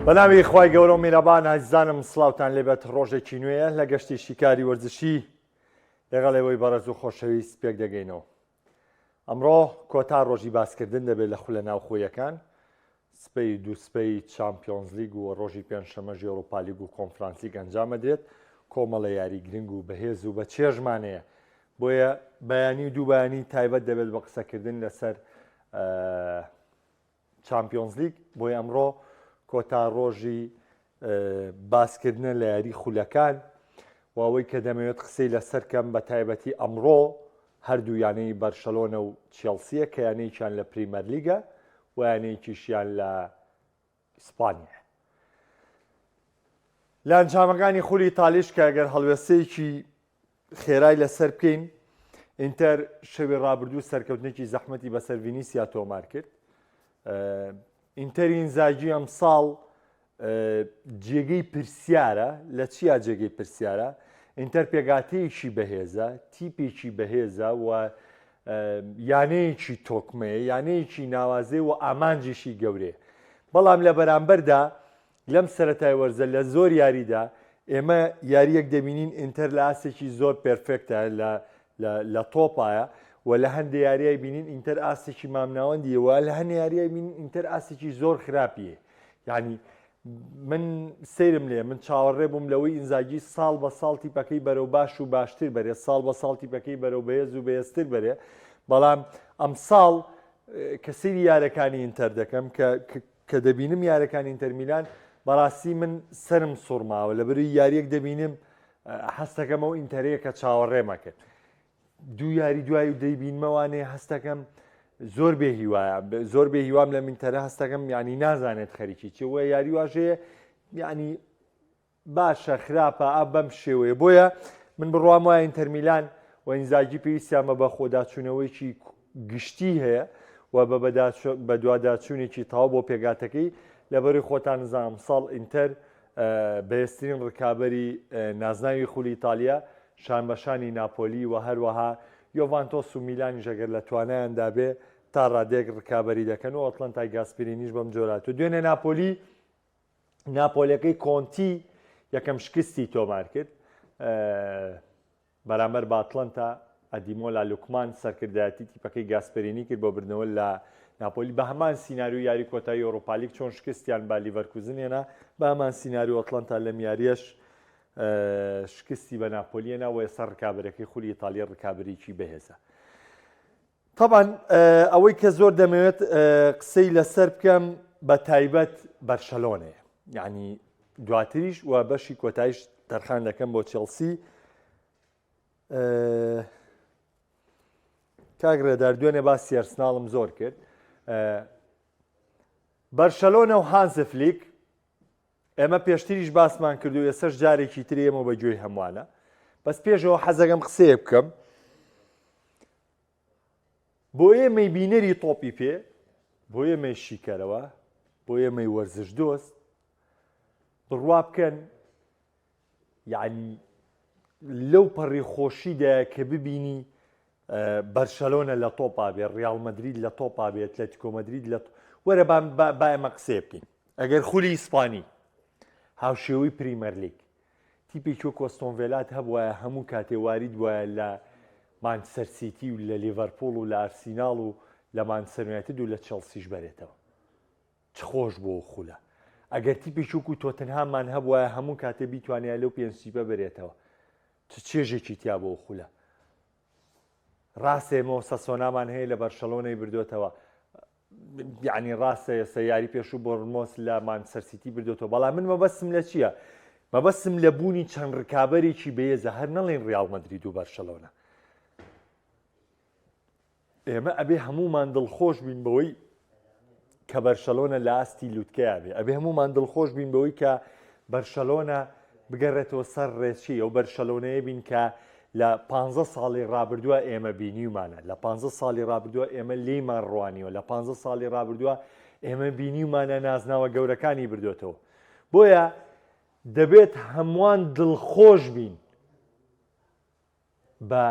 بەناوی خوای گەورە و میرەبان ئازیزانم سڵاوتان لێبێت ڕۆژێکی نوێیە لە گەشتی شیکاری وەرزشی لەگەڵ ئێوەی بەڕێز و خۆشەویست پێک دەگەینەوە ئەمڕۆ کۆتا ڕۆژی باسکردن دەبێت لە خولە ناوخۆیەکان سبەی و دووسبەی چامپیۆنزلیگ و ڕۆژی پێنجشەممەش یۆرۆپالیگ و کۆنفرانسلیگ ئەنجامەدرێت، کۆمەڵە یاری گرنگ و بەهێز و بەچێژمان هەیە، بۆیە بەیانی و دوو بەیانی تایبەت دەبێت بە قسەکردن لەسەر چامپیۆنزلیگ، بۆیە ئەمڕۆ کۆتا ڕۆژی باسکردنە لە یاری خولەکان و ئەوەی کە دەمەوێت قسەی لەسەر کەم بە تایبەتی ئەمڕۆ هەردوو یانەی بەرشەلۆنە و چێڵسیە کە یانەیەکیان لە پریمەرلیگە و یانەیەکیشیان لە ئیسپانیا. لە ئەنجامەکانی خولی ئیتالیش کە گەر هەڵوێستەیەکی خێرای لەسەر بکەین ئینتەر شەوی ڕابردوو سەرکەوتنێکی زەحمەتی بەسەر ڤینیسیا تۆمار کرد ئینتەری ئینزاگی ئەمساڵ جێگەی پرسیارە لە چیا جێگەی پرسیارە ئینتەر پێگاتەیەکی بەهێزە تیپێکی بەهێزە و یانەیەکی تۆکمەیە یانەیەکی ناوازەی و ئامانجیشی گەورەیە بەڵام لە بەرامبەردا لەم سەرەتای وەرزە لە زۆر یاریدا ئێمە یاریەک دەبینین ئینتەر لە ئاستێکی زۆر perfect ە لە لە تۆپایە و لە هەندێ یاریای بینین ئینتەر ئاستێکی مامناوەندی و لە هەندێ یاریای بینین ئینتەر ئاستێکی زۆر خراپیە یعنی من سەیرم لێ من چاوەڕێ بووم لەوەی ئینزاگی ساڵ بە ساڵ تیپەکەی بەرەو باش و باشتر بەرێ ساڵ بە ساڵ تیپەکەی بەرەو بەهێز و بەهێزتر بەرێ بەڵام ئەمساڵ کە سەیری یارەکانی ئینتەر دەکەم کە کە دەبینم یارەکانی ئینتەر میلان بەڕاستی من سرم سوڕماوە لە بەری یاریەک دەبینم هەستەکەم ئەو ئینتەرەیە کە چاوەڕێمە کرد دوو یاری دوای و دەیبینمەوانێ هەستەکەم زۆر بێ هیوایە زۆر بێ هیوام لە ئینتەرە هەستەکەم ینی نازانێت خەریکی چێ وە یاری واژەیە ینی باشە خراپە ئا بەم شێوەیە بۆیە من بڕوام وایە ئینتەرمیلان و ئینزاگی پێویستیان بە بەخۆداچوونەوەیکی گشتی هەیە و بە بەدواداچوونێکی تەواو بۆ پێگاتەکەی لەبەری خۆتان نزام ساڵ ئینتەر بەهێزترین ڕکابەری نازناوی خولی ئیتالیا شانبەشانی ناپۆلی و هەروەها یۆڤانتۆس و میلانیش ئەگەر لە توانایاندا بێ تا ڕادەیەک ڕکابەری دەکەن و ئەتلەنتای گاسپرینیش بەم جۆرات و دوێنێ ناپۆلی ناپۆلەکەی کۆنتی یەکەم شکستی تۆمار کرد بەرامبەر بە ئەتلەنتا ئەدیمۆلا لوکمان سەرکردایەتی تیپەکەی گاسپەرینی کرد بۆ بردنەوە لە ناپۆلی بە هەمان سیناریۆ یاری کۆتایی ئۆرۆپالیگ چۆن شکستیان بە لیڤەرکوزن هێنا بە هەمان سیناریۆ ئەتلەنتا لەم یاریەش شکستی بە ناپۆلی هێنا و ئێستا ڕکابەرەکەی خولی ئیتاڵیا ڕکابەرێکی بەهێزە. تەبعەن ئەوەی کە زۆر دەمەوێت قسەی لەسەر بکەم بە تایبەت بەرشەلۆنەیە یعنی دواتریش و بەشی کۆتایش تەرخان دەکەم بۆ چێڵسی کاک ڕێدار دوێنێ باسی ئەرسناڵم زۆر کرد بەرشەلۆنە و هانزفلیک ئێمە پێشتریش باسمان کردو ئێسش جارێکی تر ئێمە بە گوێی هەمووانە بەس پێشەوە حەزەکەم قسەیە بکەم بۆ ئێمەی بینەری تۆپی پێ، بۆ ئێمەی شیکەرەوە، بۆ ئێمەی وەرزش دۆست، بڕوا بکەن یعنی لەو پەڕی خۆشیدایە کە ببینی بەرشەلۆنە لە تۆپا بێ ڕیاڵ مەدرید لە تۆپا بێت ئەتلەتیکۆ مەدرید لە وەرە با ئێمە قسەیە بکەین ئەگەر خولی ئیسپانی هاوشێوەی پریمەرلیگ تیپێکی وەکو ئەستۆن ڤێلات هەبوایە هەموو کاتێ وارید بوایە لە مانچستەر سیتی و لە لیڤەرپوڵ و لە ئارسیناڵ و لە مانچستەر یونایتد و لە چێڵسیش بەرێتەوە چ خۆش بۆ ئەو خولە ئەگەر تیپێکی وەکو تۆتنهاممان هەبوایە هەموو کاتێ بیتوانایە لەو پێنج تیپە بەرێتەوە چ چێژێکی تیا بۆ ئەو خولە ڕاستە ئێمە ئۆساسۆنامان هەیە لە بەرشەلۆنەی بردوێتەوە یعنی ڕاستە ئێستا یاری پێشوو بۆرنمۆس لە مانچستەر سیتی بردوێتەوە بەڵام من مەبەستم لە چییە مەبەستم لە بوونی چەند ڕکابەرێکی بەێزە هەر نەڵێن ڕیاڵ مەدرید و بەرشەلۆنە ئێمە ئەبێ هەمومان دڵخۆش بین بەوەی کە بەرشەلۆنە لە ئاستی لوتکەیا بێ ئەبێ هەمومان دڵخۆش بین بەوەی کە بەرشەلۆنە بگەڕێتەوە سەر ڕێچی ئەو بەرشەلۆنەیە بین کە لە پ ساڵی ڕابردووە ئێمە بینیومانە لە پ ساڵی ڕابردووە ئێمە لێیمان ڕوانیوە لە پ ساڵی ڕابردووە ئێمە بینیومانە نازناوە گەورەکانی بردوێتەوە بۆیە دەبێت هەمووان دڵخۆش بین بە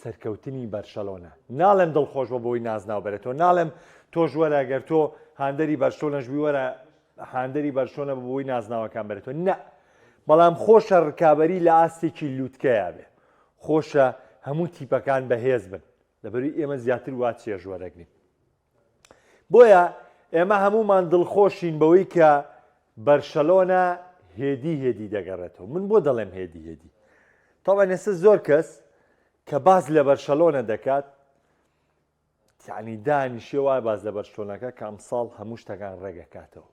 سەرکەوتنی بەرشەلۆنە ناڵێم دڵخۆش بە بۆی نازناو بەرێتەوە ناڵێم تۆش وەرە گەر تۆ هاندەری بەرشلۆنەش بی وەرە. هاندەری بەرشۆنە بۆی نازناوەکان بەرێتەوە نە بەڵام خۆشە ڕکابی لە ئاستێکی لووتکەیا بێ خۆشە هەموو تیپەکان بەهێز بن لەبەروی ئێمە زیاتر وا چێژ وەرەگرین بۆیە ئێمە هەمومان دڵخۆشین بەوەی کە بەرشەلۆنە هێدی هێدی دەگەڕێتەوە من بۆ دەڵێم هێدی هێدی تاوان ئێستا زۆر کەس کە باز لە بەرشەلۆنە دەکات یعنی دانیشێ وای باز لە بەرشلۆنەکە کە ئەمساڵ هەموو شتەکان ڕێگەکاتەوە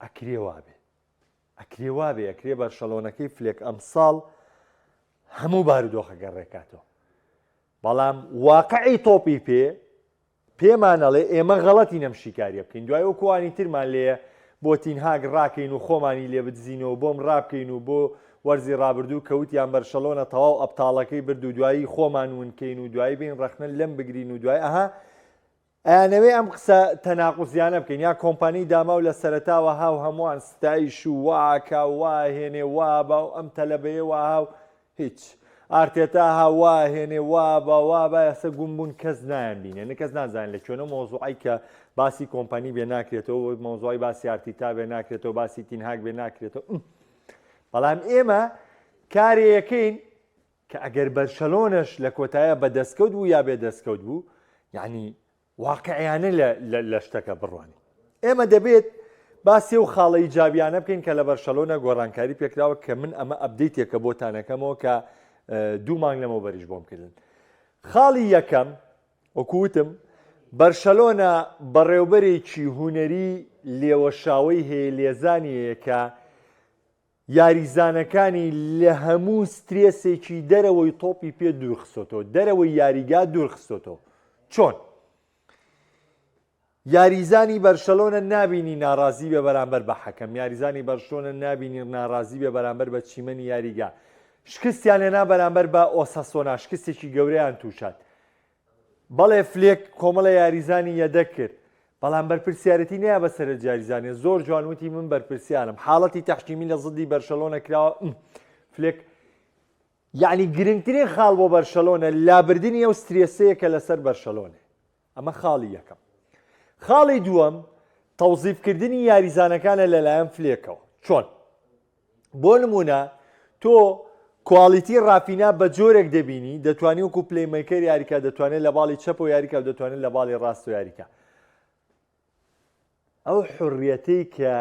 ئەکرێ وابێ ئەکرێ وابێ ئەکرێ بەرشەلۆنەکەی فلێک ئەمساڵ هەموو بارودۆخەکە ڕێکاتەوە بەڵام واقعی تۆپی پێ پێمانەڵێ ئێمە غەڵەتی نەم شیکاریە بکەین دوای ئەو کوانی ترمان لێ بۆ تینهاگ ڕاکەین و خۆمانی لێ بدزینەوە بۆم ڕابکەین و بۆ وەرزی ڕابردوو کەوتیان بەرشەلۆنە تەواو ئەبتاڵەکەی برد و دوایی خۆمان ونکەین و دوایی بین ڕەخنە لەم بگرین و دوای ئەها ئەیانەوێ ئەم قسە تەناقوزیانە بکەین یا کۆمپانی داماو لە سەرەتاوە هاو هەمووان ستایش و واکا و وا هێنێ وا با و ئەم تەلەبەیە واها و هیچ ئارتێتا ها وا هێنێ وا با وا با ئێستا گوم بوون کەس نایان بینێ نە کەس نازانێت لە کوێنە مۆزوعی کە باسی کۆمپانی بێ ناکرێتەوە مۆزوعی باسی ئارتیتا بێ ناکرێتەوە باسی تینهاک بێ ناکرێتەوە بەڵام ئێمە کارێەکەین کە ئەگەر بەرشەلۆنەش لە کۆتایە بە دەستکەوت بوو یا بێ دەستکەوت بوو یعنی واقعیانە لە شتەکە بڕوانین ئێمە دەبێت باسی و خاڵە ئیجابیانە بکەین کە لە بەرشەلۆنە گۆڕانکاری پێکراوە کە من ئەمە update ێکە بۆتانەکەمەوە کە دوو مانگ لەمەوە بەریش بۆم کردن خاڵی یەکەم وەکوتم بەرشەلۆنە بەڕێوبەرێکی هونەری لێوەشاوەی هەیە لێزانی هەیە کە یاریزانەکانی لە هەموو سترێسێکی دەرەوەی تۆپی پێ دوورخستۆتەوە، دەرەوەی یاریگا دوورخستۆتەوە. چۆن؟ یاریزانی بەرشەلۆنە نابینی ناڕازی بێ بەرامبەر بە حەکەم، یاریزانی بەرشلۆنە نابینی ناڕازی بێ بەرامبەر بە چیمەنی یاریگا. شکستیان هێنا بەرامبەر بە ئۆساسۆنا، شکستێکی گەورەیان تووشات. بەڵێ فلێک کۆمەڵە یاریزانی یەدەگ کرد بەڵام بەرپرسیارەتی نیا بەسەر یاریزانێ زۆر جوان وتی من بەرپرسیارم حاڵەتی تەحکیمی لە زدی بەرشەلۆنە کراوە فلێک یعنی گرنگترین خاڵ بۆ بەرشەلۆنە لابردنی ئەو سترێسەیە کە لەسەر بەرشەلۆنێ ئەمە خاڵی یەکەم خاڵی دووەم تەوزیفکردنی یاریزانەکانە لەلایەن فلێکەوە چۆن بۆ نمونە تۆ quality ڕافینا بە جۆرێک دەبینی دەتوانی وەکو playmaker یاریکا دەتوانێت لە باڵی چەپ و یاریکا و دەتوانێت لە باڵی ڕاست و یاریکا ئەو حڕیەتەی کە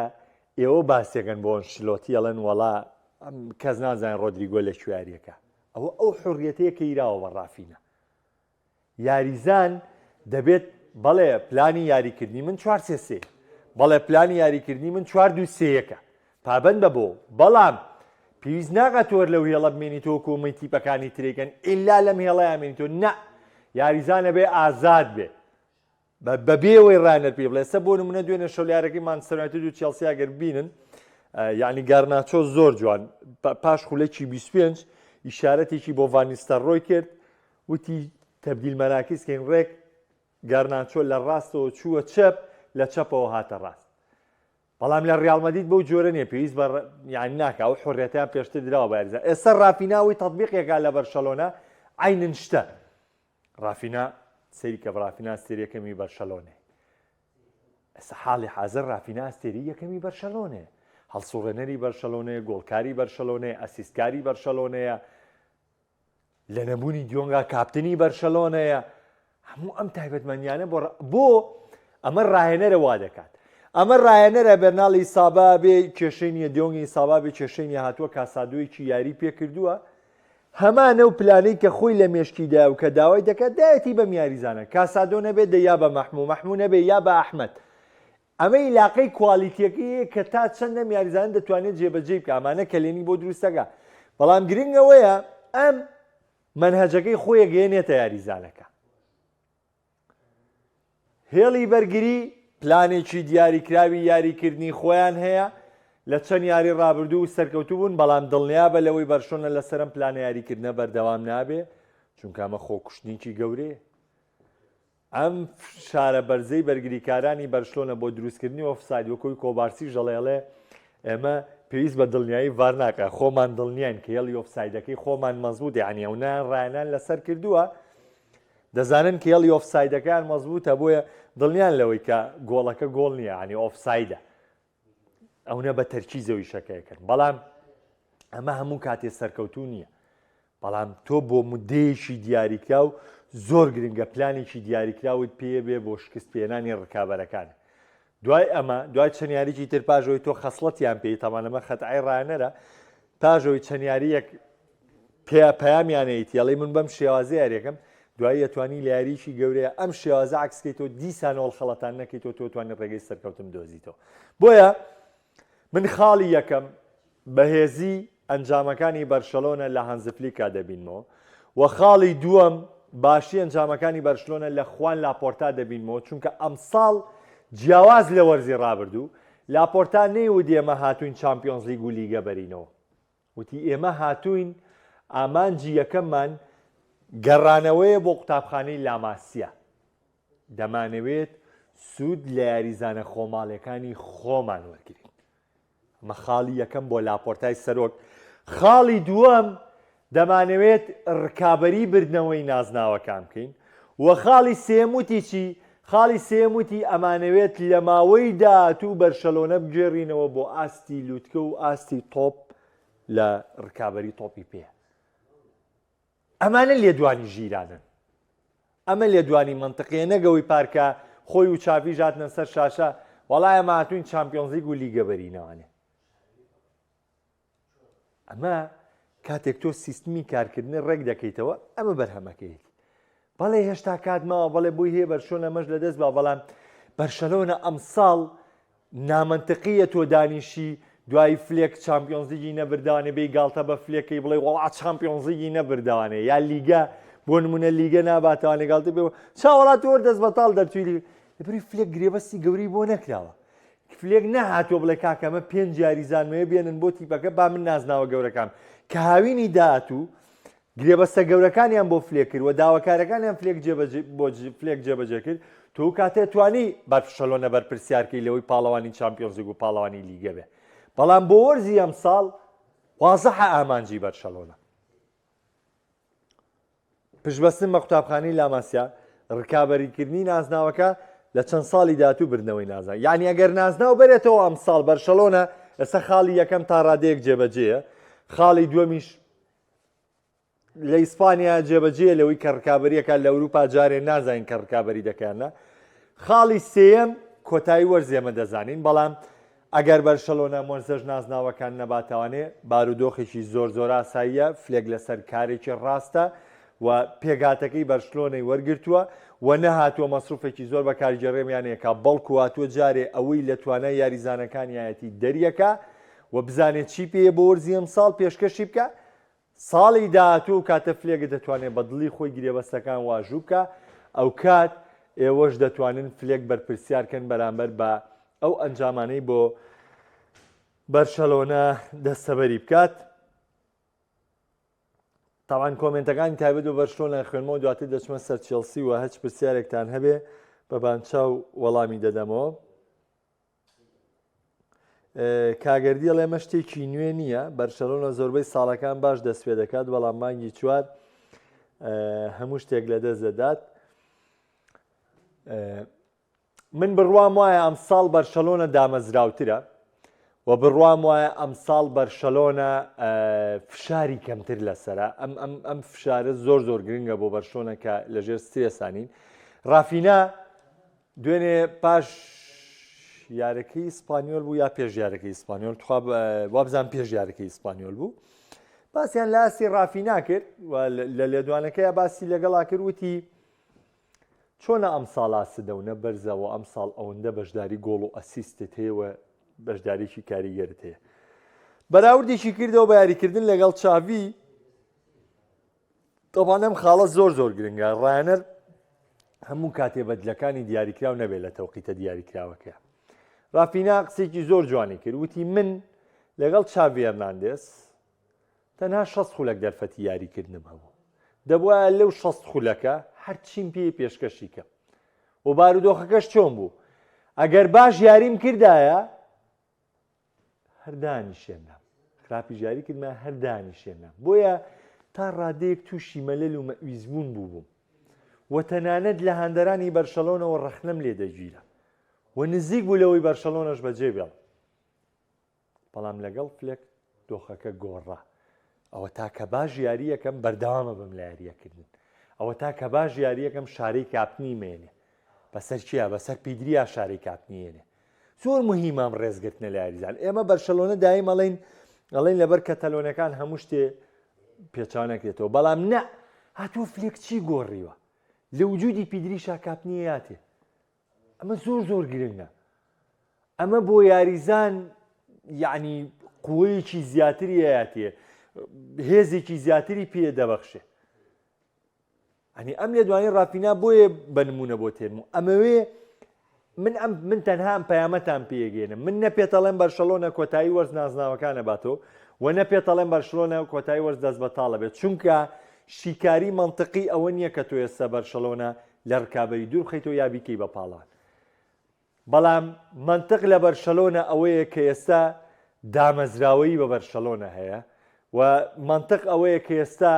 ئێوە باسێکن بۆ شلۆتی ئەڵێن وەڵا کەس نازانێت ڕۆدریگۆ لە کوێیاریەکە ئەوە ئەو حڕیەتەیە کە ئیراوە بە ڕافینا یاریزان دەبێت بەڵێ پلانی یاریکردنی من چوار سێ سێ بەڵێ پلانی یاریکردنی من چوار دوو سێ یەکە پابەند بە بۆ بەڵام پێویست ناکات تۆر لەو هێڵە بمێنی تۆ کۆمەی تیپەکانی ترێکەن ئللا لەم هێڵەیان مێنی تۆ نە یاریزانە بێ ئازاد بێ بەبێ ئەوەی ڕانەر پێی بڵێ سە بۆ نمونە دوێنێ شەو یارەکەی مانچستەر یونایتد و چێڵسی ئەگەر ببینن یعنی گارناچۆ زۆر جوان پاش خولەکی 25 ئیشارەتێکی بۆ ڤانیستەرڕۆی کرد وتی تبدیل مراکز کەین ڕێک گارناچۆ لە ڕاستەوە چووە چەپ لە چەپەوە هاتە ڕاست بەڵام لە ڕیاڵ مەدید بەو جۆرە نیە پێویست بە یان ناکە ئەو حڕێتیان پێشتر دراوە بە یاریزان ئێستا ڕافیناوی تطبیقێکا لە بەرشەلۆنە عینن شتە ڕافینا سەیری کە ڕافینا ئەستێری یەکەمی بەرشەلۆنێ ئێستا حاڵی حازر ڕافینا ئەستێری یەکەمی بەرشەلۆنێ هەڵسوڕێنەری بەرشەلۆنێ گۆڵکاری بەرشەلۆنێ ئەسیستکاری بەرشەلۆنەیە لە نەبوونی دیۆنگا کاپتنی بەرشەلۆنەیە هەموو ئەم تایبەتمەندیانە بۆ بۆ ئەمە ڕاهێنەرە وا دەکات ئەمە ڕاهێنەرە بەرناڵی سابا بێ کێشەی نییە دیۆنگی سابا بێ کێشەی نیە هاتووە کاسادۆیەکی یاری پێکردووە هەمان ئەو پلانەی کە خۆی لە مێشکیدایە و کە داوای دەکات دایەتی بەم یاریزانە، کاسادۆ نەبێت دە یا بە مەحموو، مەحموو نەبێت یا بە ئەحمەد. ئەمە ئیلاقەی quality یەکەیە کە تا چەند ئەم یاریزانە دەتوانێت جێبەجێی بکات، ئەمانە کەلێنی بۆ دروست دەکات. بەڵام گرنگ ئەوەیە ئەم مەنهەجەکەی خۆی ئەگەیەنێتە یاریزانەکە. هێڵی بەرگری پلانێکی دیاریکراوی یاریکردنی خۆیان هەیە، لە چەند یاری رابردوو سەرکەوتوو بوون، بەڵام دڵنیابە لەوەی بەرشۆنە لەسەر ئەم پلانە یاریکردنە بەردەوام نابێ، چونکە ئەمە خۆکوشتنێکی گەورەیە. ئەم فشارە بەرزەی بەرگریکارانی بەرشلۆنە بۆ دروستکردنی ئۆفساید وەکوی کۆبارسیش دەڵێ ئەڵێ ئێمە پێویست بە دڵنیایی ڤار ناکە خۆمان دڵنیاین کە هێڵی ئۆفسایدەکەی خۆمان مەزبوط یعنی ئەو نان ڕایەنان لەسەر کردووە. دەزانن کە هێڵی ئۆفسایدەکەیان مەزبووتە بۆیە دڵنیان لەوەی کە گۆڵەکە گۆڵ نییە ینی ئۆفسایدە ئەونە بە تەرکیزەوە ئیشەکەیەکەن بەڵام ئەمە هەموو کاتێ سەرکەوتوو نییە بەڵام تۆ بۆ مدەیەکی دیاریکراو زۆر گرنگە پلانێکی دیاریکراوت پێ بێ بۆ شکست پێنانی ڕکابەرەکان دوای ئەمە دوای چەند یاریی تر پاژەوەی تۆ خەسڵەتیان پێی تەمانەمە خەتای ڕانەرە پاژەوەی چەند یاریەک پێ پەیامیانەیتی ئەڵێی من بەم شێوازە یاریەکەم دوایی ئەتوانی لە یاریی گەورەیە ئەم شێوازە عکسکەیتەوە دیسانەوە خەڵەتان نەکەیتەوە تۆ توانی ڕێگەی سەرکەوتن دۆزیتەوە بۆیە من خاڵی یەکەم بەهێزی ئەنجامەکانی بەرشەلۆنە لە هانزفلیکا دەبینمەوە و خاڵی دووەم باشی ئەنجامەکانی بەرشلۆنە لە خوان لاپۆرتا دەبینمەوە چونکە ئەمساڵ جیاواز لە وەرزی ڕابردوو لاپۆرتا نەیوت ئێمە هاتوین چامپیۆنزلیگ و لیگە بەرینەوە وتی، ئێمە هاتووین ئامانجی یەکەممان گەڕانەوەیە بۆ قوتابخانەی لاماسیا، دەمانەوێت سوود لە یاریزانە خۆماڵیەکانی خۆمان وەرگرین. ئەمە خاڵی یەکەم بۆ لاپۆرتای سەرۆک. خاڵی دووەم دەمانەوێت رکابەری بردنەوەی نازناوەکان بکەین و خاڵی سێیەم وتی چی؟ خاڵی سێیەم وتی ئەمانەوێت لە ماوەی داهاتوو بەرشەلۆنە بگێڕینەوە بۆ ئاستی لوتکە و ئاستی تۆپ لە رکابەری تۆپی پێ. ئەمانە لێدوانی ژیرانەن. ئەمە لێدوانی مەنتقیە نەک ئەوەی پارکە خۆی و چاڤیش هاتنە سەر شاشە وەڵا ئێمە هاتوین چامپیۆنزلیگ و لیگە بەرینەوانێ. ئەمە کاتێک تۆ سیستمی کارکردنی ڕێک دەکەیتەوە ئەمە بەرهەمەکەیەتی بەڵێ هێشتا کات ماوە بەڵێ بۆی هەیە بەرشۆنە ئەمەش لەدەست با بەڵام بەرشەلۆنە ئەمساڵ نامەنتقیە تۆ دانیشی دوای فلێک چامپیۆنزیگی نەبردوانێ بێی گاڵتە بە فلێکەی بڵێ وەڵا چامپیۆنزیگی نەبردوانێ یا لیگە بۆ نمونە لیگە ناباتوانێ گاڵتە بێ چاوەڵا تۆ دەست بەتاڵ دەرچووی لەبری فلێک گرێبەستی گەورەی بۆ نەکراوە فلێک نەهاتووە بڵێ کاکە ئەمە پێنج یاریزانمەیە بێنن بۆ تیپەکە با من نازناوە گەورەکان کە هاوینی داهاتوو گرێبەستە گەورەکانیان بۆ فلێک کرد و داواکارەکانیان فلێک جێبەجێ بۆ فلێک جێبەجێ کرد تۆ کاتێ توانی بەرشەلۆنە بەرپرسیارکەی لەوەی پاڵەوانی چامپیۆنزلیگ و پاڵەوانی لیگە بێ بەڵام بۆ وەرزی ئەمساڵ وازحە ئامانجی بەرشەلۆنە پشتبەستن بە قوتابخانەی لاماسیا، رکابەریکردنی نازناوەکە لە چەند ساڵی داهاتوو بردنەوەی نازناو. یانی ئەگەر نازناو بەرێتەوە ئەمساڵ بەرشەلۆنە ئێستا خاڵی یەکەم تا رادەیەک جێبەجێیە، خاڵی دووەمیش لە ئیسپانیا جێبەجێیە لەوەی کە رکابەریەکە لە ئەوروپا جارێ نازانین کە رکابەری دەکەن نا. خاڵی سێیەم کۆتایی وەرز ئێمە دەزانین بەڵام ئەگەر بەرشەلۆنە مۆرزەش نازناوەکان نەباتەوانێ، بارودۆخێکی زۆر زۆر ئاساییە، فلێک لەسەر کارێکی ڕاستە و پێکهاتەکەی بەرشلۆنەی وەرگرتووە و نەهاتووە مەسروفێکی زۆر بە کارگێڕیی یانەیەکا، بەڵکو هاتووە جارێ ئەوەی لە توانای یاریزانەکانیایەتی دەریەکا و بزانێ چی پێیە بۆ وەرزی ئەمساڵ پێشکەشی بکا. ساڵی داهاتوو ئەو کاتە فلێک دەتوانێت بە دڵی خۆی گرێبەستەکان واژوو بکا، ئەوکات ئێوەش دەتوانن فلێک بەرپرسیار کەن بەرامبەر بە ئەو ئەنجامانەی بۆ بەرشەلۆنە دەستەبەری بکات. تاوان کۆمنتەکانی تایبەت بە بەرشلۆنە خوێنمەوە دواتر دەچمە سەر چێڵسی و هەچ پرسیارێکتان هەبێ بە بانچاو وەڵامی دەدەمەوە. کاگەردی ئەڵێ ئەمە شتێکی نوێ نییە بەرشەلۆنە زۆربەی ساڵەکان باش دەست پێ دەکات بەڵام مانگی چوار هەموو شتێک لە دەست دەدات من بڕوام وایە ئەم ساڵ بەرشەلۆنە دامەزراوترە و بڕوام وایە ئەمساڵ بەرشەلۆنە فشاری کەمتر لەسرە ئەم ئەم ئەم فشارە زۆر زۆر گرنگە بۆ بەرشۆنە کە لەژێر سترێسانین ڕافینا دوێنێ پاش یارەکەی ئیسپانیۆل بوو یا پێش یارەکەی ئیسپانیۆل تخوا وابزان پێش یارەکەی ئیسپانیۆل بوو باسییان لە ئاستی ڕافینا کرد و لە لێدوانەکەی باسی لەگەڵا کرد وتی چۆنە ئەم ساڵ ئاستدەونە بەرزەوە ئەم ساڵ ئەوەندە بەشداری گۆڵ و ئەسیستت هەیە و بەشداریی کاریگەرت هەیە بەراوردێکی کردەوە بە یاریکردن لەگەڵ چاوی تەبعەن ئەم خاڵە زۆر زۆر گرنگە ڕایەنەر هەموو کاتێ بەدلەکانی دیاریکراو نەبێت لە تەوقیتە دیاریکراوەکە ڕافینا قسێکی زۆر جوانی کرد وتی من لەگەڵ چاڤی هێرناندێس تەنها 6 خولەک دەرفەتی یاریکردنم هەبوو دەبواە لەو 6 خولەکە هەرچیم پێ پێشکەشی کەم و بارودۆخەکەش چۆن بوو ئەگەر باش یاریم کردایە هەر دانیشێنرام خراپیش یاری کردمە هەر دانیشێنرام بۆیە تا ڕادەیەک تووشی مەلەل و مەویزبوون بوو بووم. و تەنانەت لە هاندەرانی بەرشەلۆنەوە ڕەخنەم لێ دەگیرا و نزیک بوو لەوەی بەرشەلۆنەش بەجێ بێڵم. بەڵام لەگەڵ فلێک دۆخەکە گۆڕا. ئەوە تا کە باش یارییەکەم بەردەوامە بم لە یارییەکردن. ئەوە تا کە باش یارییەکەم شارەی کاپتنی مێنێ. بەسەر کێیا؟ بەسەر پیدریا شارەی کاپتنی یێنێ. زۆر مهیمە ئەم ڕێزگرتنە لە یاریزان. ئێمە بەرشەلۆنە دایم ئەڵێین ئەڵێن لەبەر کەتەلۆنەکان هەموو شتێ پێچانەکرێتەوە بەڵام نە هاتووە فلێک چی گۆڕیوە لە وجودی پیدریشا کاپتنی یاتێ ئەمە زۆر زۆر گرنگە ئەمە بۆ یاریزان یعنی قوەیەکی زیاتری یاتێ هێزێکی زیاتری پێ دەبەخشێ ئەنی ئەم لێدوانی ڕافینا بۆیە بە نمونە بۆ تێنم و ئەمەوێ من ئەم من تەنها ئەم پەیامەتان پێگەێنم من نە پێتەڵێم بەرشەلۆنە کۆتایی وەرز نازناوەکانە باتەوە و نە پێتەڵێم بەرشلۆنە کۆتایی وەرز دەست بەتاڵە بێت چونکە شیکاری منطقی ئەوە نییە کە تۆ ئێستا بەرشەلۆنە لە ڕکابەری دوور بخەیتەوە یا بیکەی بە پاڵان بەڵام مەنتق لە بەرشەلۆنە ئەوەیە کە ئێستا دامەزراوەیی بە بەرشەلۆنە هەیە و مەنتق ئەوەیە کە ئێستا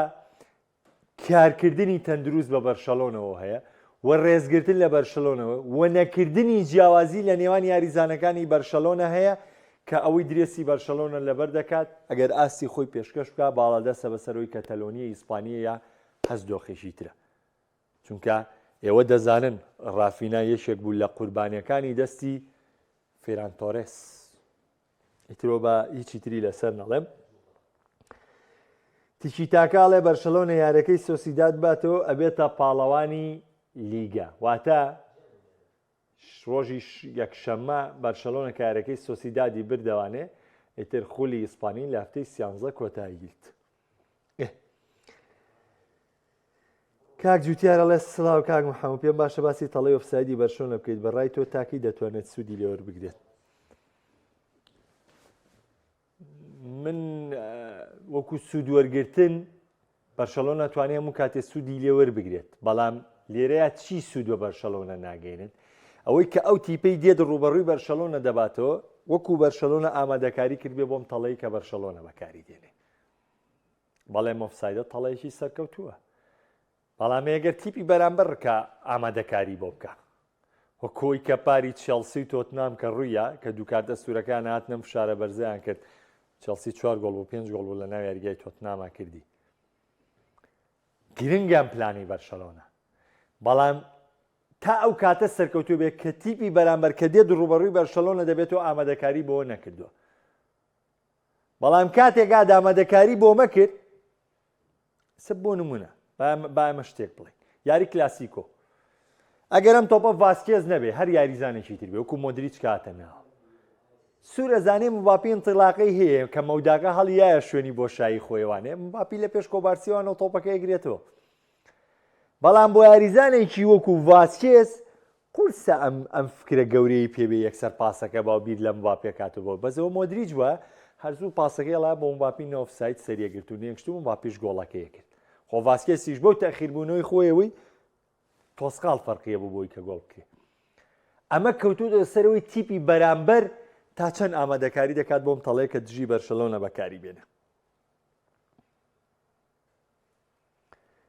کارکردنی تەندروست بە بەرشەلۆنەوە هەیە و ڕێزگرتن لە بەرشلۆنەوە و نەکردنی جیاوازی لە نێوان یاریزانەکانی بەرشەلۆنە هەیە کە ئەوەی درێسی بەرشەلۆنە لەبەر دەکات ئەگەر ئاستی خۆی پێشکەش بکە باڵادەستە بەسەرەوەی کەتەلۆنیە ئیسپانیە یا هەست دۆخێکی ترە چونکە ئێوە دەزانن ڕافینا یەکێک بوو لە قوربانیەکانی دەستی فێران تۆرێس ئیترۆ بە هیچی تری لەسەر نەڵێم تیکی تاکاڵێ بەرشەلۆنە یارەکەی سۆسیداد باتەوە ئەبێتە پاڵەوانی لیگا واتە ڕۆژی یەکشەممە بەرشەلۆنە کارەکەی سۆسیدادی بردەوانێ ئیتر خولی ئیسپانی لە هەفتەی سیانزە کۆتایی گرت. کاک جوتیار ئەڵێ سڵاو کاک محەممەد پێم باشە باسی تەڵەی ئۆفسایدی بەرشۆنە بکەیت بە ڕای تۆ تاکی دەتوانێت سوودی لێوەربگرێت من وەکو سوود وەرگتن بەرشەلۆنە توانێ هەموو کاتێ سوودی لێ وەربگرێت بەڵام لێرەیە چی سوود بە بەرشەلۆنە ناگەینن ئەوەی کە ئەو تیپەی دێت ڕوبەڕووی بەرشەلۆنە دەباتەوە وەکو بەرشەلۆنە ئامادەکاری کردبێ بۆم تەڵەی کە بەرشەلۆنە بەکاری دێنێ بەڵێ مۆفسایدە تەڵەیەکی سەرکەوتووە بەڵام ئێگەر تیپی بەرامبەر ڕکا ئامادەکاری بۆ بکە و کۆی کە پاری چێڵسی و تۆتنام کە ڕوویە کە دوو کارتە سوورەکان هاتنم فشارە بەرزیان کرد چێڵسی چوار گۆڵ بوو پێنج گۆڵ بوو لە ناو یاریگای تۆتناما کردی گرنگیان پلانی بەرشەلۆنە بەڵام تا ئەو کاتە سەرکەوتوو بێت کە تیپی بەرامبەر کە دێت ڕوبەڕووی بەرشەلۆنە دەبێتەوە ئامادەکاری بۆ نەکردووە بەڵام کاتێک ئامادەکاری بۆ مەکرد سە بۆ نمونە با ئەمە شتێک بڵێن یاری کلاسیکۆ ئەگەر ئەم تۆپە ڤاسکێز نەبێ هەر یاریزانێکی تر بێ وەکو مۆدریچ کاتە ناوە سوورە زانێ مباپی انطلاقەی هەیە کە مەوداکە هەڵیایە شوێنی بۆشایی خۆیوانێ مباپی لە پێش کۆبارسیوانەوە تۆپەکە گرێتەوە بەڵام بۆ یاریزانێکی وەکو ڤاسکێز قورسە ئەم ئەم فکرە گەورەی پێ بێ یەکسەر پاسەکە با و بیر لە مباپێ کاتەوە بەس ئەوە مۆدریچ وە هەر زوو پاسەکەی ڵا بۆ مباپی نە ئۆفساید سەریە گرت و نێکشت و مباپیش گۆڵەکەی کرد خۆ ڤاسکێسیش بەو تەخیر بوونەوەی خۆیەوەی تۆسقاڵ فەرقیە بوو بۆی کە گۆڵ بکرێ ئەمە کەوتووتە سەرەوەی تیپی بەرامبەر تا چەند ئامادەکاری دەکات بۆم تەڵەیە کە دژی بەرشەلۆنە بەکاری بێنە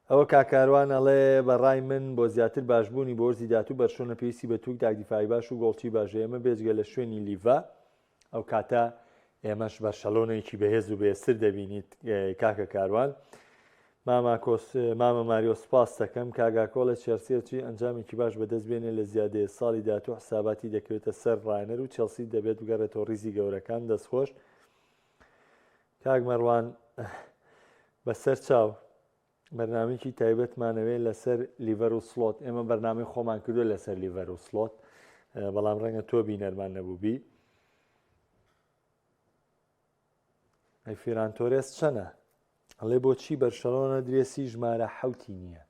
ئەوە کاک کاروان ئەڵێ بە ڕای من بۆ زیاتر باشبوونی بۆ وەرزی داهاتوو بەرشۆنە پێویستی بە توک تاک دیفاعی باش و گۆڵچی باشە ئێمە بێجگە لە شوێنی لیڤا ئەو کاتە ئێمەش بەرشەلۆنێکی بەهێز و بەهێزتر دەبینیت کاکە کاروان ماما کۆس مامە ماریۆ سپاس دەکەم کاگاکۆڵە چێلسیەچی ئەنجامێکی باش بەدەست بێنێ لە زیادەیە ساڵی داهاتوو حساباتی دەکەوێتە سەر ڕاهێنەر و چێلسی دەبێت بگەڕێتەوە ڕیزی گەورەکان دەستخۆش کاک مەروان بەسەر چاو بەرنامەیەکی تایبەتمانەوێ لەسەر لیڤەر و سڵۆت ئێمە بەرنامەی خۆمان کردو لەسەر لیڤەر و سڵۆت بەڵام ڕەنگە تۆ بینەرمان نەبووبی ئەی فیران تۆرێس چەنە ئەڵێ بۆچی بەرشەلۆنە درێسی ژمارە حوتی نییە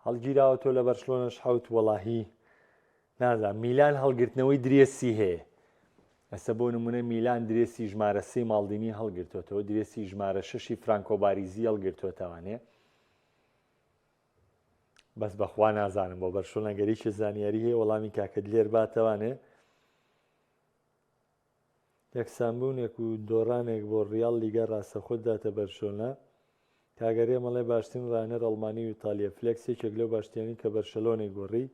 هەڵگیراوە تۆ لە بەرشلۆنەش حەوت وەڵاهی نازانم میلان هەڵگرتنەوەی درێسی هەیە ئەسە بۆ نمونە میلان درێسی ژمارە سێ ماڵدینی هەڵگرتوێتەوە درێسی ژمارە شەشی فرانکۆ باریزی هەڵگرتوێتەوانێ بەس بەخوا نازانم بۆ بەرشۆنە گەریکی زانیاری هەیە وەڵامی کاکە دلێر باتەوانێ یەکسانبوونێک و دۆڕانێک بۆ ڕیاڵ لیگا ڕاستەخۆ داتە بەرشۆنە. کاک هەرێم ئەڵێ باشترین ڕاهێنەر ئەڵمانی و ئیتالیە فلێکس یەکێک لەو باشترینی کە بەرشەلۆنەی گۆڕی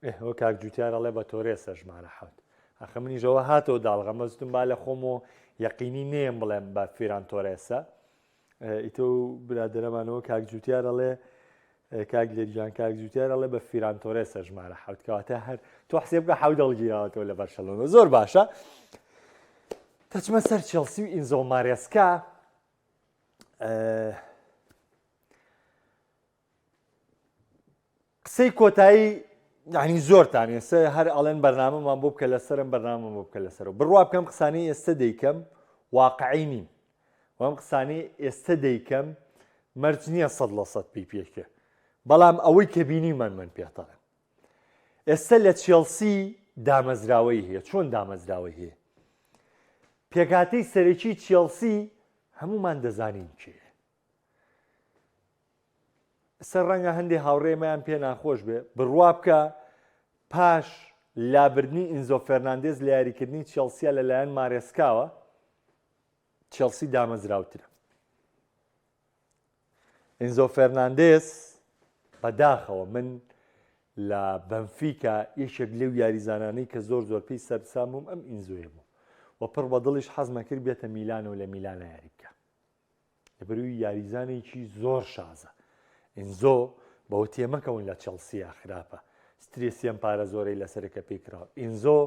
ئێ ئەوە کاک جوتیار ئەڵێ بە تۆرێسە ژمارە حەوت ئەخە منیش ئەوە هاتەوە داڵغەم بەس وتم با لە خۆم و یەقینی نێم بڵێم بە فیران تۆرێسە ئیتۆ و برادەرەمانەوە کاک جوتیار ئەڵێ کاک لێرجان کاک جوتیار ئەڵێ بە فیران تۆرێسە ژمارە حەوت کەواتە هەر تۆ حسێب بکە حەوت هەڵگیراوەتەوە لە بەرشەلۆنە زۆر باشە دەچمە سەر چێڵسی و ئینزۆ مارێسکا قسەی کۆتایی یعنی زۆرتان ئێستا هەر ئەڵێن بەرنامەمان بۆ بکە لەسەرم بەرنامە بۆ بکە لەسەر و بڕوا بکەم قسانی ئێستا دەیکەم واقعی نین وەم قسانی ئێستا دەیکەم مەرج نییە 100% پێی پێکێ بەڵام ئەوەی کە بینیمان من پێتەڵێم ئێستا لە چێڵسی دامەزراوەی هەیە چۆن دامەزراوەی هەیە پێکهاتەی سەرەکی چێڵسی هەمومان دەزانین کێ سەر ڕەنگە هەندێ هاوڕێمەیان پێ ناخۆش بێ بڕوا بکە پاش لابردنی ئینزۆ فێرناندێز لە یاریکردنی چێڵسیە لەلایەن مارێسکاوە چێڵسی دامەزراوترە ئینزۆ فێرناندێس بەداخەوە من لە بەنفیکا یەکێک لەو یاریزانانەی کە زۆر زۆر پێی سەرسام بووم ئەم ئینزۆیە بوو و پڕ بە دڵیش حەزمە کرد بێتە میلان و لە میلانە یاری بکە لەبەروی یاریزانێکی زۆر شازە ئینزۆ بەوە تێمەکەون لە چێڵسیا خراپە سترێسی ئەم پارە زۆرەی لەسەرە کە پێی کڕاوە. ئینزۆ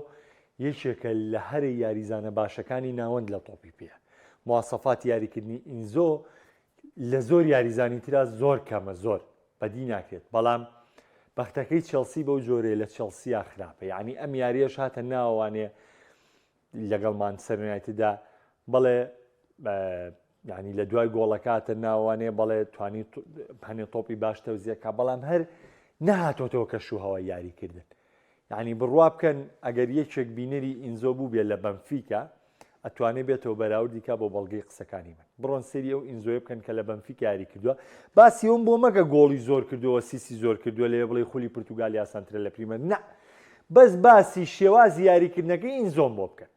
یەکێکە لە هەرە یاریزانە باشەکانی ناوەند لە تۆپی پێ. مواسەفاتی یاریکردنی ئینزۆ لە زۆر یاریزانی ترا زۆر کەمە زۆر بەدی ناکرێت بەڵام بەختەکەی چێڵسی بەو جۆرەیە لە چێڵسیا خراپە یعنی ئەم یاریەش هاتە ناوانێ لەگەڵ مانچستەر یونایتددا بەڵێ یعنی لە دوای گۆڵەکاتە ناوانێ بەڵێ توانی هەنێ تۆپی باش تەوزیەکە بەڵام هەر نەهاتۆتەوە کەش و هەوای یاریکردن یعنی بڕوا بکەن ئەگەر یەکێک بینەری ئینزۆ بوو بێ لە بەنفیکا ئەتوانێ بێتەوە بەراوردی کا بۆ بەڵگەی قسەکانی من بڕۆن سەیری ئەو ئینزۆیە بکەن کە لە بەنفیکا یاری کردووە باسی ئەوم بۆ مەکە گۆڵی زۆر کردووە سیسی زۆر کردووە لەوێ بڵێ خولی پرتوگالی ئاسانترە لە پریمەر نا بەس باسی شێوازی یاریکردنەکەی ئینزۆم بۆ بکەن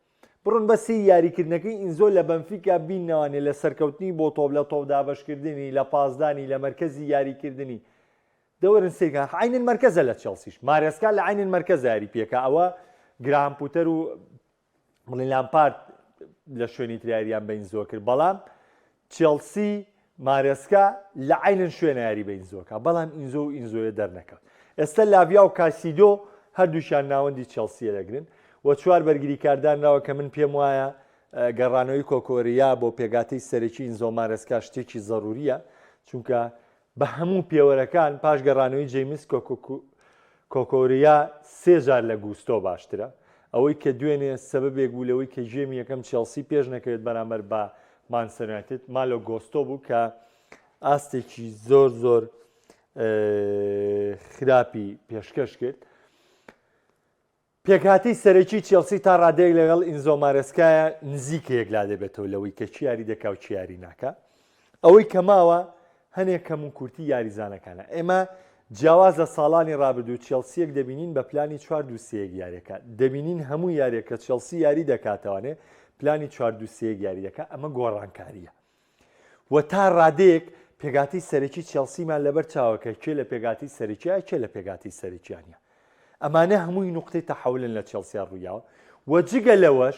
بڕۆن بە سەیری یاریکردنەکەی ئینزۆ لە بەنفیکا بینەوانێ لە سەرکەوتنی بۆ تۆپ لە تۆپ دابەشکردنی لە پاسدانی لە مەرکەزی یاریکردنی دەوەرن سەیرکەن عەینن مەرکەزە لە چێڵسیش مارێسکا لە عەینن مەرکەزە یاری پێکا ئەوە گراهام پوتەر و بڵێن لامپارد لە شوێنی تر یاریان بە ئینزۆ کرد بەڵام چێڵسی مارێسکا لە عینن شوێنە یاری بە ئینزۆکە بەڵام ئینزۆ و ئینزۆیە دەرنەکەوت ئێستا لاڤیا و کاسیدۆ هەردووشیان ناوەندی چێڵسیە دەگرن و چوار بەرگریکاردانراوە کە من پێم وایە گەڕانەوەی کۆکۆریا بۆ پێگاتەی سەرەکی ئینزۆ مارێسکا شتێکی زەروریە چونکە بە هەموو پێوەرەکان پاش گەڕانەوەی جەیمس کۆکۆریا سێ جار لە گوستۆ باشترە، ئەوەی کە دوێنێ سەبەبێک بوو لەوەی کە game ی یەکەم چێڵسی پێش نەکەوێت بەرامبەر بە مانچستەر یونایتد مالۆ گۆستۆ بوو کە ئاستێکی زۆر زۆر خراپی پێشکەش کرد. پێکهاتەی سەرەکی چێڵسی تا ڕادەیەک لەگەڵ ئینزۆ مارێسکایە نزیکە یەکلا دەبێتەوە لەوەی کە چی یاری دەکا و چی یاری ناکا. ئەوەی کە ماوە هەنێک کەم و کورتی یاریزانەکانە. ئێمە جیاواز لە ساڵانی ڕابردوو چێڵسییەک دەبینین بە پلانی چوار دوو سێ یەک یاریەکە دەبینین هەموو یاریەک کە چێڵسی یاری دەکاتەوانێ پلانی چوار دوو سێ یەک یاری دەکا ئەمە گۆڕانکارییە. و تا ڕادەیەک پێکهاتەی سەرەکی چێڵسیمان لەبەر چاوە کە کێ لە پێکهاتەی سەرەکیە کێ لە پێکهاتەی سەرەکیان نیە ئەمانە هەمووی نوقتەی تەحەولن لە چێڵسیا ڕوویاوە و جگە لەوەش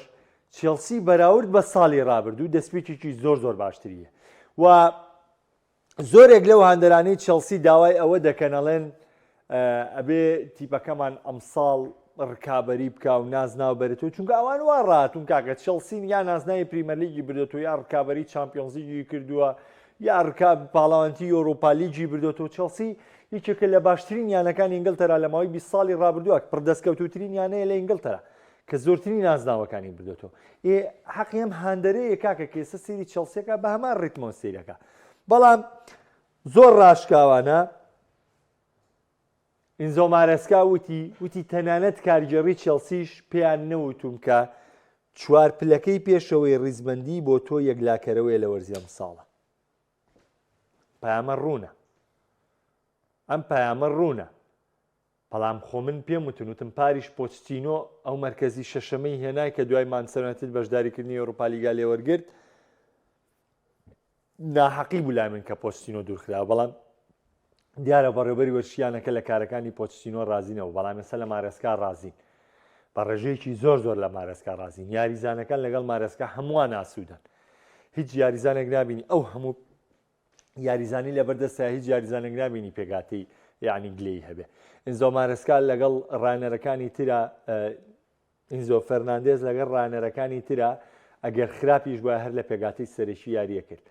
چێڵسی بەراورد بە ساڵی ڕابردوو دەستپێکێکی زۆر زۆر باشتریە و زۆرێک لەو هاندەرانەی چێڵسی داوای ئەوە دەکەن ئەڵێن ئەبێ تیپەکەمان ئەمساڵ ڕکابەری بکا و نازناو بەرێتەوە چونکە ئەوان وا ڕاتون کاکە چێڵسین یا نازناوی پریمەرلیگی بردێتەوە یا ڕکابەری چامپیۆنزلیگی کردووە یا ڕکاب پاڵەوانتی یۆرۆپالیگی بردێتەوە چێڵسی یەکێکە لە باشترین یانەکانی ئینگلتەرا لە ماوەی 20 ساڵی ڕابردووە پڕدەستکەوتوترین یانەیە لە ئینگلتەرا کە زۆرترین نازناوەکانی بردێتەوە ئێ حەقی ئەم هاندەرەیە کاکە کە ئێستا سەیری چێڵسیەکە بە هەمان ڕیتمەوە سەیرەکە بەڵام زۆر ڕاشکاوانە ئینزۆ مارێسکا وتی، وتی تەنانەت کارگێڕی چێڵسیش پێیان نەوتووم کە چوار پلەکەی پێشەوەی ڕیزبەندی بۆ تۆ یەکلاکەرەوەیە لە وەرزی ئەمساڵە. پەیامە ڕوونە. ئەم پەیامە ڕوونە. بەڵام خۆ من پێم وتن وتم پاریش پۆچتینۆ ئەو مەرکەزی شەشەمەی هێنای کە دوای مانچستەر یونایتد بەشداریکردنی یۆرۆپالیگا لێوەرگرت. ناحەقی بوو لای من کە پۆچتینۆ دوورخرا بەڵام دیارە بەڕێوبەری وەرزشیانەکە لە کارەکانی پۆچتینۆ ڕازی نەبوو بەڵام ئێستا لە مارێسکا ڕازین بە ڕێژەیەکی زۆر زۆر لە مارێسکا ڕازین یاریزانەکان لەگەڵ مارێسکا هەمووان ئاسوودەن هیچ یاریزانێک نابینی ئەو هەموو یاریزانی لەبەردەستە هیچ یاریزانێک نابینی پێگاتی یعنی گلەی هەبێ ئینزۆ مارێسکا لەگەڵ ڕانەرەکانی ترا ئینزۆ فەرناندێز لەگەڵ ڕانەرەکانی ترا ئەگەر خراپیش بووە هەر لە پێگاتی سەرەکی یاریە کرد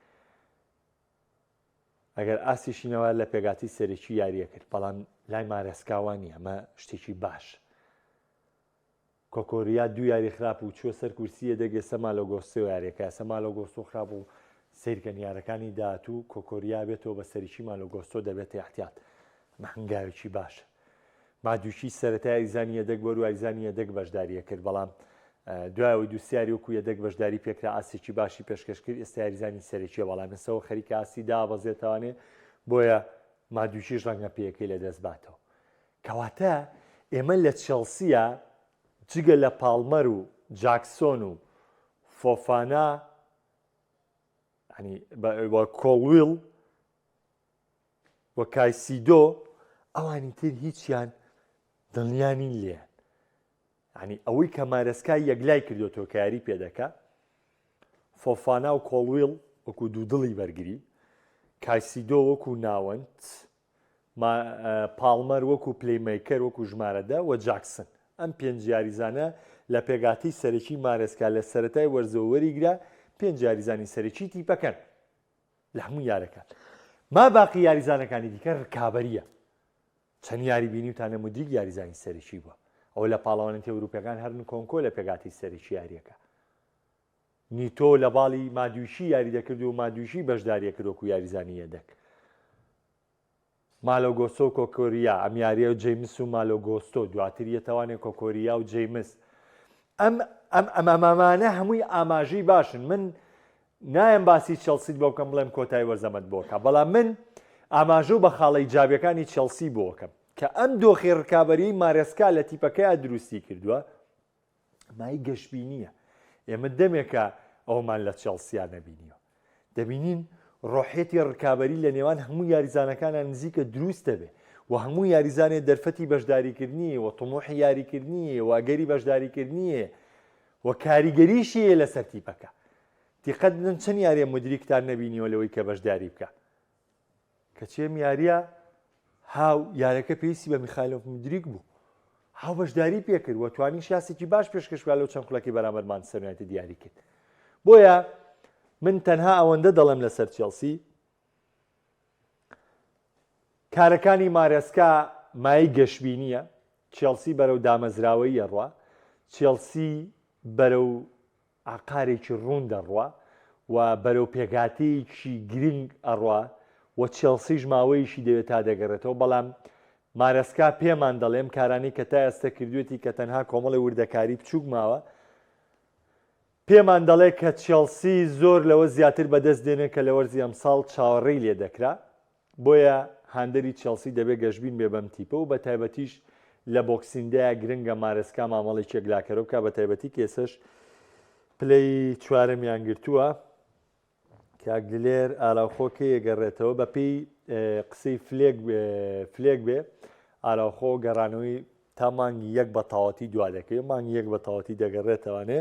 ئەگەر ئاستیشی نەوە لە پێگاتی سەرەکی یاریە کرد بەڵام لای مارێسکا وا نییە ئەمە شتێکی باش کۆکۆریا دوو یاری خراپ و چوە سەر کورسی یەدەگ ئێستا مالۆگۆستۆ یاریەکە ئێستا مالۆگۆستۆ خراپ و سیرکەن یارەکانی داهاتوو کۆکۆریا بێتەوە بە سەرکی مالۆگۆستۆ دەبێتە احتیاط ئەمە هەنگاوێکی باشە مادوکی سەرەتا یاریزانی یەدەگ بۆ یاریزانی یەدەگ بەشداریە کرد بەڵام دوایەوەی دووسیاری وەکو یەدەگ بەشداری پێکرا ئاستێکی باشی پێشکەش کرد ئێستا یاریزانی سەرەکیە بەڵام ئێستەوە خەریکە ئاستی دابەزێتوانێ بۆیە مادوکیش ڕەنگە پێیەکەی لەدەست باتەوە کەواتە ئێمە لە چێڵسیە جگە لە پاڵمەر و جاکسۆن و فۆفانا ینی کۆڵویڵ و کایسیدۆ ئەوانی تر هیچیان دڵنیا نین لێیان یعنی ئەوەی کە مارەسکا یەکلای کردوێتەوە کە یاری پێدەکا فۆفانا و کۆڵویڵ وەکو دوودڵی بەرگری کایسیدۆ وەکو ناوەند پاڵمەر وەکو playmaker وەکو ژمارەدە و جاکسن ئەم پێنج یاریزانە لە پێگاتی سەرەکی مارێسکا لە سەرەتای وەرزەوە وەریگرا پێنج یاریزانی سەرەکی تیپەکەن لە هەموو یارەکان ما باقی یاریزانەکانی دیکە رکابەریە چەند یاری بینیوتانە مودریک یاریزانی سەرەکی بووە ئەوە لە پاڵەوانێتی ئەوروپیەکان هەر نکۆنکۆ لە پێگاتی سەرەکی یاریەکە نیتۆ لە باڵی مادویشی یاری دەکرد و مادویشی بەشداریە کرد وەکو یاریزانی یەدەک مالۆ گۆستۆ و کۆکۆریا، ئەم یارییە جەیمس و مالۆ گۆستۆ، دواتر یەتەوانێ کۆکۆریا و جەیمس. ئەم ئەم ئەم ئەمانە هەمووی ئاماژەی باشن. من نایەم باسی چێڵسیت بۆ بکەم بڵێم کۆتای وەرزەمەت بۆ کە، بەڵام من ئاماژە و بە خاڵە ئیجابیەکانی چێڵسی بۆ کەم کە ئەم دۆخی ڕکابەریی مارێسکا لە تیپەکەیا دروستی کردووە مای گەشبینییە. ئێمە دەمێکە ئەوەمان لە چێڵسیا نەبینیوە. دەبینین ڕۆحیەتی ڕکابەری لە نێوان هەموو یاریزانەکانە نزیکە دروست دەبێ و هەموو یاریزانێ دەرفەتی بەشداریکردنی و طموحی یاریکردنی و ئەگەری بەشداریکردنی و کاریگەریشی لەسەر تیپەکە. دیقەت بدەن چەند یاریە مودریکتان نەبینیوە لەوەی کە بەشداری بکە. کەچی ئەم یاریە هاو یارەکە پێویستی بە میخایلۆف مودریک بوو هاو بەشداری پێکرد و توانی شاسێکی باش پێشکەش بکات لەو چەند خولەکی بەرامبەر مانچستەر یونایتد یاری کرد بۆیە من تەنها ئەوەندە دەڵێم لەسەر چێڵسی کارەکانی مارێسکا مای گەشبینیە چێڵسی بەرەو دامەزراوەیە ڕوا چێڵسی بەرەو ئاقارێکی ڕوون دەڕوا و بەرەو پێکهاتەیەکی گرنگ ئەڕوا و چێڵسیش ماوەیەکی دەوێت تا دەگەڕێتەوە، بەڵام مارێسکا پێمان دەڵێ ئەم کارانەی کە تا ئێستا کردوێتی کە تەنها کۆمەڵی وردەکاری بچووک ماوە، پێمان دەڵێ کە چێڵسی زۆر لەوە زیاتر بەدەست دێنێ کە لە وەرزی ئەمساڵ چاوەڕێی لێ دەکرا. بۆیە هاندەری چێڵسی دەبێت گەشبین بێ بەم تیپە و بەتایبەتیش لە Boxing Day یا گرنگە مارێسکا مامەڵێکی یەکلاکەرە بکات بەتایبەتی کە ئێستەش پلەی چوارەمیان گرتووە. کاک دلێر ئاراوخۆ کەی ئەگەڕێتەوە؟ بەپێی قسەی فلێک فلێک بێ ئاراوخۆ گەڕانەوەی تا مانگی یەک بە تەواوەتی دوا دەکەوێت مانگی یەک بە تەواوەتی دەگەڕێتەوانێ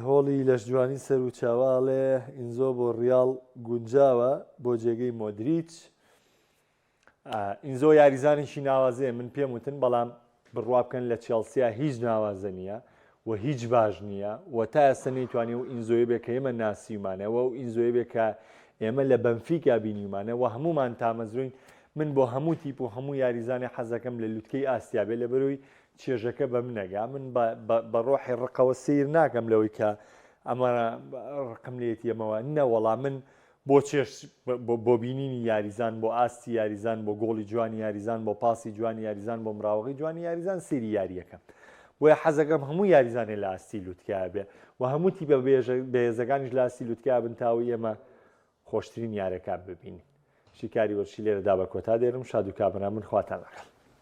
هۆڵی لەشجوانی سەروچاوە ئەڵێ ئینزۆ بۆ ڕیاڵ گونجاوە بۆ جێگەی مۆدریچ. ئینزۆ یاریزانێکی ناوازەیە من پێم وتن بەڵام بڕوا بکەن لە چێڵسیا هیچ ناوازە نییە و هیچ باش نییە و تا ئێستا نەیتوانی و ئینزۆی بێ کە ئێمە ناسیومانەوە و ئینزۆی بێ کە ئێمە لە بەنفیکا بینیومانە و هەمومان تامەزرۆین من بۆ هەموو تیپ و هەموو یاریزانێ حەزەکەم لە لوتکەی ئاستیا بێ لە بەرەوەی چێژەکە بە منەگا من بە ڕۆحی ڕقەوە سیر ناکەم لەوەی کە ئەمە ڕقم لێتی ئەمەوە نەوەڵا من بۆ چێژ بۆ بینینی یاریزان بۆ ئاستی یاریزان بۆ گۆڵی جوانی یاریزان بۆ پاسی جوانی یاریزان بۆ مراوەغی جوانی یاریزان سەیری یاریەکەم بۆیە حەزەکەم هەموو یاریزانێ لە ئاستی لوتکە بێ و هەموو تیپە بەهێزەکانیش لە ئاستی لوتکە بن تاوەی ئێمە خۆشترین یارەکان ببینین شیکاری وەرزشی لێرەدا بە کۆتا دێنم شاد و کامەران بن خواتان لەگەڵ.